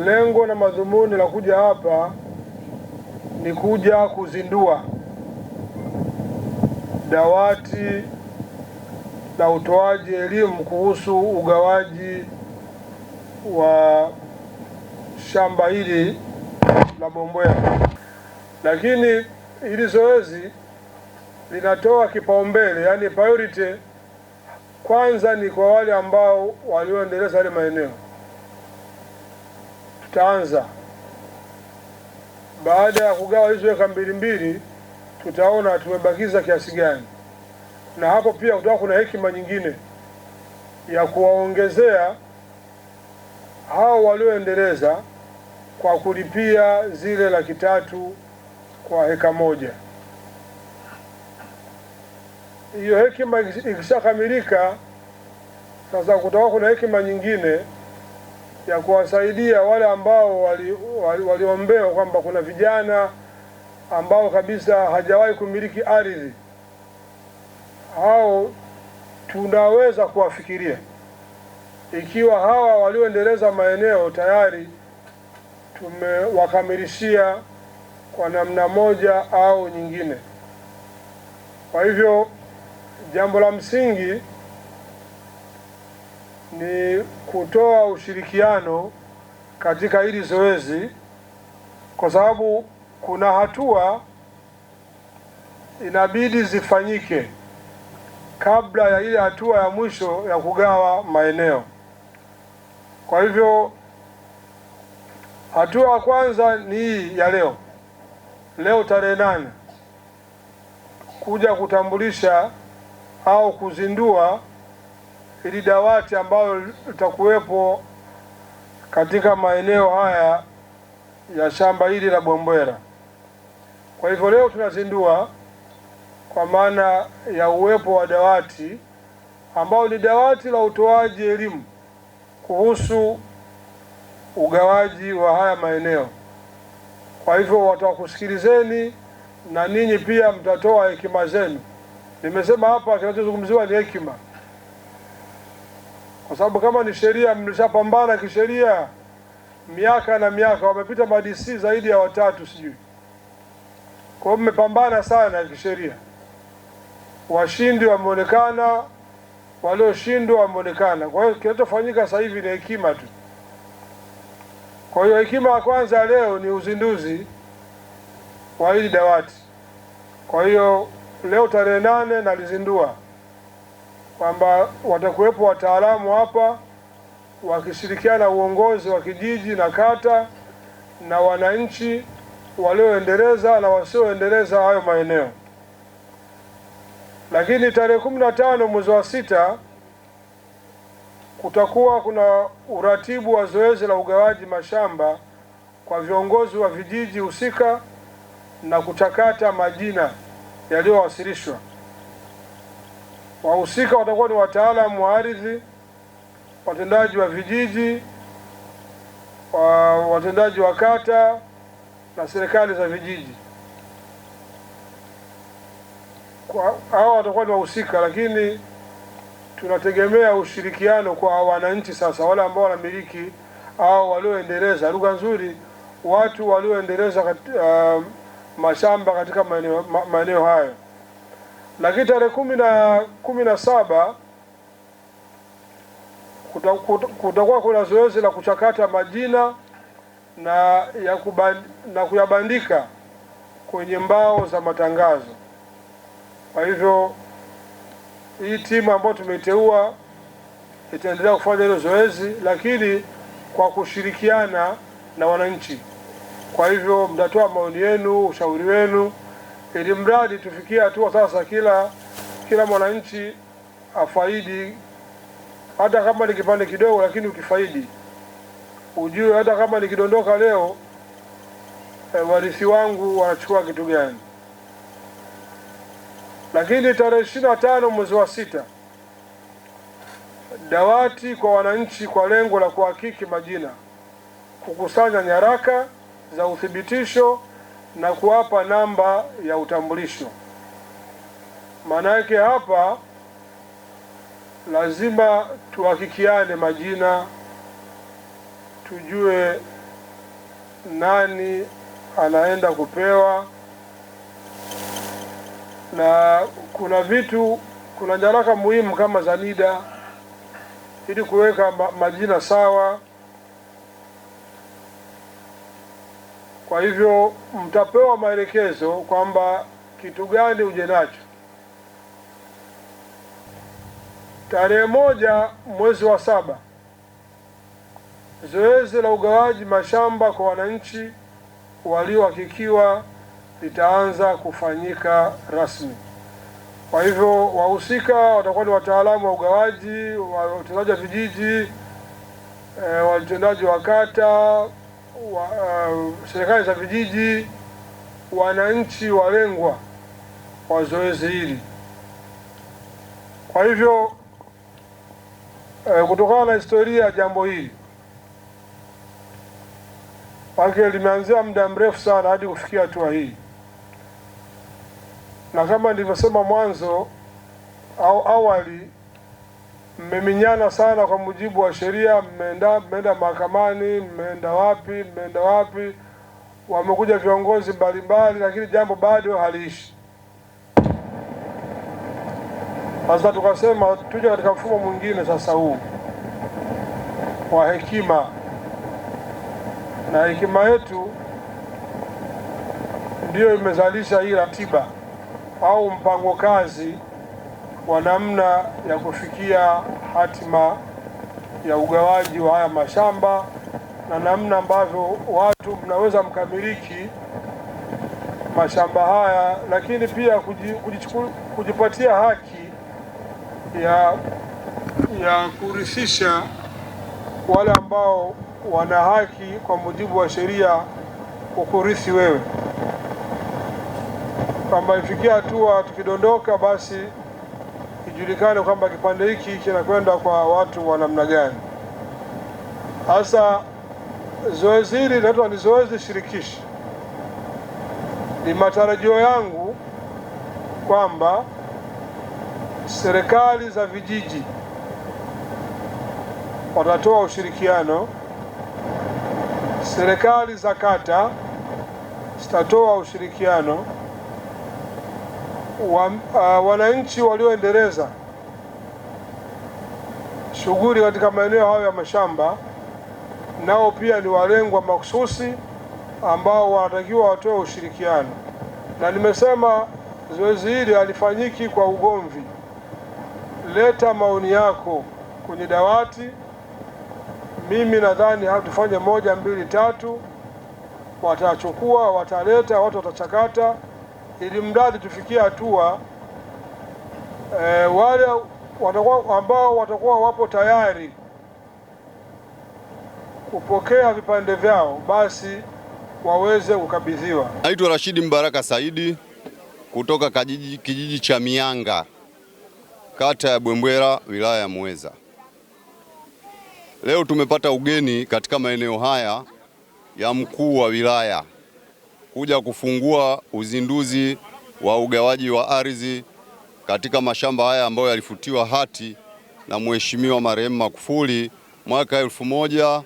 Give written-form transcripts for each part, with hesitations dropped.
Lengo na madhumuni la kuja hapa ni kuja kuzindua dawati la utoaji elimu kuhusu ugawaji wa shamba hili la Bombwela. Lakini hili zoezi linatoa kipaumbele, yani priority kwanza ni kwa wale ambao walioendeleza yale maeneo. Tutaanza baada ya kugawa hizo eka mbili mbili, tutaona tumebakiza kiasi gani, na hapo pia kutakuwa kuna hekima nyingine ya kuwaongezea hao walioendeleza kwa kulipia zile 300,000 kwa heka moja. Hiyo hekima ikishakamilika, sasa kutakuwa kuna hekima nyingine ya kuwasaidia wale ambao waliombewa kwamba kuna vijana ambao kabisa hajawahi kumiliki ardhi, hao tunaweza kuwafikiria ikiwa hawa walioendeleza maeneo tayari tumewakamilishia kwa namna moja au nyingine. Kwa hivyo jambo la msingi ni kutoa ushirikiano katika hili zoezi, kwa sababu kuna hatua inabidi zifanyike kabla ya ile hatua ya mwisho ya kugawa maeneo. Kwa hivyo hatua ya kwanza ni hii ya leo, leo tarehe 8, kuja kutambulisha au kuzindua ili dawati ambalo litakuwepo katika maeneo haya ya shamba hili la Bombwela. Kwa hivyo leo tunazindua kwa maana ya uwepo wa dawati ambao ni dawati la utoaji elimu kuhusu ugawaji wa haya maeneo. Kwa hivyo watakusikilizeni na ninyi pia mtatoa hekima zenu. Nimesema hapa kinachozungumziwa ni hekima, kwa sababu kama ni sheria mlishapambana kisheria miaka na miaka, wamepita ma DC zaidi ya 3 sijui. Kwa hiyo mmepambana sana kisheria, washindi wameonekana, walioshindwa wameonekana. Kwa hiyo kinachofanyika sasa hivi ni hekima tu. Kwa hiyo hekima ya kwanza leo ni uzinduzi wa hili dawati. Kwa hiyo leo tarehe 8 nalizindua kwamba watakuwepo wataalamu hapa wakishirikiana uongozi wa kijiji na kata na wananchi walioendeleza na wasioendeleza hayo maeneo. Lakini tarehe 15 mwezi wa 6 kutakuwa kuna uratibu wa zoezi la ugawaji mashamba kwa viongozi wa vijiji husika na kuchakata majina yaliyowasilishwa. Wahusika watakuwa ni wataalamu wa ardhi, watendaji wa vijiji, watendaji wa kata na serikali za vijiji. Hao watakuwa ni wahusika, lakini tunategemea ushirikiano kwa wananchi sasa, wale ambao wanamiliki au walioendeleza, lugha nzuri, watu walioendeleza mashamba katika maeneo hayo. Lakini tarehe 17 kutakuwa kuna zoezi la kuchakata majina na kuyabandika kwenye mbao za matangazo. Kwa hivyo hii timu ambayo tumeiteua itaendelea kufanya hilo zoezi, lakini kwa kushirikiana na wananchi. Kwa hivyo mtatoa maoni yenu, ushauri wenu, ili mradi tufikie hatua sasa kila mwananchi afaidi, hata kama ni kipande kidogo, lakini ukifaidi ujue hata kama nikidondoka leo, warithi wangu wanachukua kitu gani. Lakini tarehe 25 mwezi wa 6 dawati kwa wananchi kwa lengo la kuhakiki majina, kukusanya nyaraka za uthibitisho na kuwapa namba ya utambulisho. Maana yake hapa lazima tuhakikiane majina, tujue nani anaenda kupewa, na kuna vitu, kuna nyaraka muhimu kama za NIDA ili kuweka majina sawa. Kwa hivyo mtapewa maelekezo kwamba kitu gani uje nacho. Tarehe 1 mwezi wa 7, zoezi la ugawaji mashamba kwa wananchi waliohakikiwa litaanza kufanyika rasmi. Kwa hivyo wahusika watakuwa ni wataalamu wa ugawaji, watendaji wa vijiji, watendaji wa kata, serikali za vijiji, wananchi walengwa wa zoezi hili. Kwa hivyo kutokana na historia ya jambo hili, maana limeanzia muda mrefu sana hadi kufikia hatua hii, na kama nilivyosema mwanzo au awali, mmeminyana sana kwa mujibu wa sheria, mmeenda mahakamani, mmeenda wapi, wamekuja viongozi mbalimbali, lakini jambo bado haliishi. Sasa tukasema tuje katika mfumo mwingine sasa huu wa hekima, na hekima yetu ndiyo imezalisha hii ratiba au mpango kazi wa namna ya kufikia hatima ya ugawaji wa haya mashamba na namna ambavyo watu mnaweza mkamiliki mashamba haya, lakini pia kujipatia haki ya kurithisha wale ambao wana haki kwa mujibu wa sheria kukurithi wewe, kwamba ifikie hatua tukidondoka basi ijulikane kwamba kipande hiki kinakwenda kwa watu wa namna gani. Sasa zoezi hili linaitwa ni zoezi shirikishi. Ni matarajio yangu kwamba serikali za vijiji watatoa ushirikiano, serikali za kata zitatoa ushirikiano, wananchi walioendeleza shughuli katika maeneo hayo ya mashamba nao pia ni walengwa mahususi ambao wanatakiwa watoe ushirikiano. Na nimesema zoezi hili halifanyiki kwa ugomvi. Leta maoni yako kwenye dawati. Mimi nadhani hatufanye 1, 2, 3, watachukua, wataleta, watu watachakata, ili mradi tufikie hatua wale ambao watakuwa wapo tayari kupokea vipande vyao basi waweze kukabidhiwa. Naitwa Rashidi Mbaraka Saidi kutoka kijiji cha Mianga, kata ya Bwembwera, wilaya ya Muheza. Leo tumepata ugeni katika maeneo haya ya mkuu wa wilaya kuja kufungua uzinduzi wa ugawaji wa ardhi katika mashamba haya ambayo yalifutiwa hati na Mheshimiwa marehemu Magufuli mwaka 1916.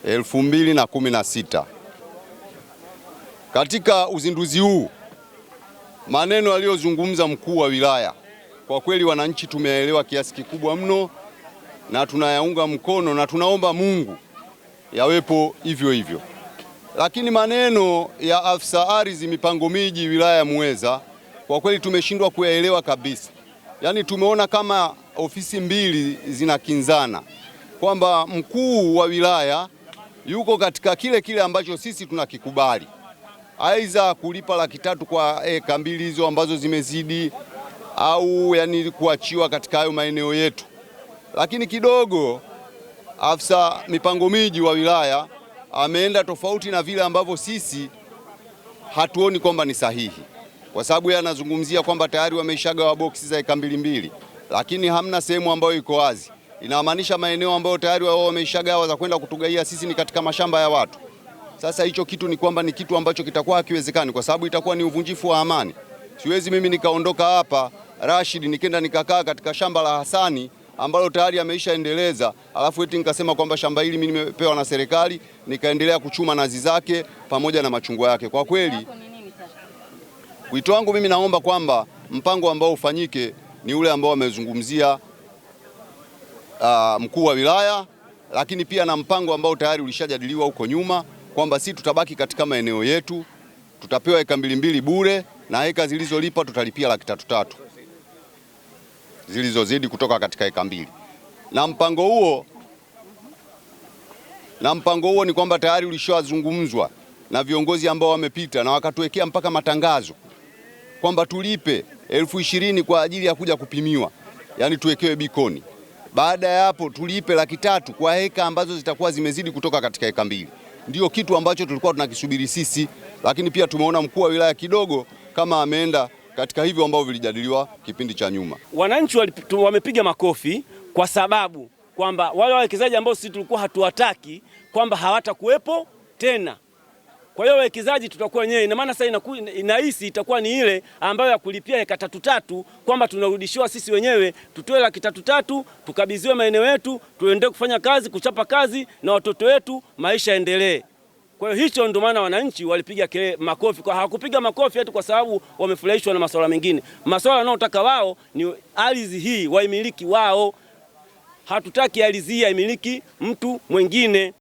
2016. Katika uzinduzi huu, maneno aliyozungumza mkuu wa wilaya kwa kweli wananchi tumeelewa kiasi kikubwa mno na tunayaunga mkono na tunaomba Mungu yawepo hivyo hivyo. Lakini maneno ya afisa ardhi mipango miji wilaya ya Muheza kwa kweli tumeshindwa kuyaelewa kabisa. Yaani tumeona kama ofisi mbili zinakinzana, kwamba mkuu wa wilaya yuko katika kile kile ambacho sisi tunakikubali, aidha kulipa 300,000 kwa eka mbili hizo ambazo zimezidi, au yani kuachiwa katika hayo maeneo yetu. Lakini kidogo afisa mipango miji wa wilaya ameenda tofauti na vile ambavyo sisi hatuoni kwamba ni sahihi, kwa sababu yeye anazungumzia kwamba tayari wameshagawa boksi za eka 2 lakini hamna sehemu ambayo iko wazi. Inamaanisha maeneo ambayo tayari wao wameshagawa za kwenda kutugaia sisi ni katika mashamba ya watu. Sasa hicho kitu ni kwamba ni kitu ambacho kitakuwa hakiwezekani, kwa sababu itakuwa ni uvunjifu wa amani. Siwezi mimi nikaondoka hapa Rashid nikenda nikakaa katika shamba la Hasani ambalo tayari ameishaendeleza, alafu eti nikasema kwamba shamba hili mimi nimepewa na serikali nikaendelea kuchuma nazi zake pamoja na machungwa yake. Kwa kweli wito wangu mimi naomba kwamba mpango ambao ufanyike ni ule ambao amezungumzia mkuu wa wilaya, lakini pia na mpango ambao tayari ulishajadiliwa huko nyuma kwamba si tutabaki katika maeneo yetu, tutapewa eka 2 2 bure na eka zilizolipa tutalipia 300,000 zilizozidi kutoka katika eka 2. Na mpango huo ni kwamba tayari ulishazungumzwa na viongozi ambao wamepita na wakatuwekea mpaka matangazo kwamba tulipe 20,000 kwa ajili ya kuja kupimiwa, yani tuwekewe bikoni. Baada ya hapo tulipe 300,000 kwa heka ambazo zitakuwa zimezidi kutoka katika eka 2. Ndio kitu ambacho tulikuwa tunakisubiri sisi, lakini pia tumeona mkuu wa wilaya kidogo kama ameenda katika hivyo ambavyo vilijadiliwa kipindi cha nyuma. Wananchi wamepiga makofi kwa sababu kwamba wale wawekezaji ambao sisi tulikuwa hatuwataki kwamba hawatakuwepo tena. Kwa hiyo wawekezaji tutakuwa wenyewe, ina maana sasa inahisi itakuwa ni ile ambayo ya kulipia eka 3 3 kwamba tunarudishiwa sisi wenyewe, tutoe 300,000 tukabidhiwe maeneo yetu, tuendelee kufanya kazi, kuchapa kazi na watoto wetu, maisha yaendelee. Kwa hiyo hicho ndio maana wananchi walipiga makofi. Kwa hawakupiga makofi eti kwa sababu wamefurahishwa na masuala mengine. Masuala wanayotaka wao ni ardhi hii waimiliki wao. Hatutaki ardhi hii aimiliki mtu mwingine.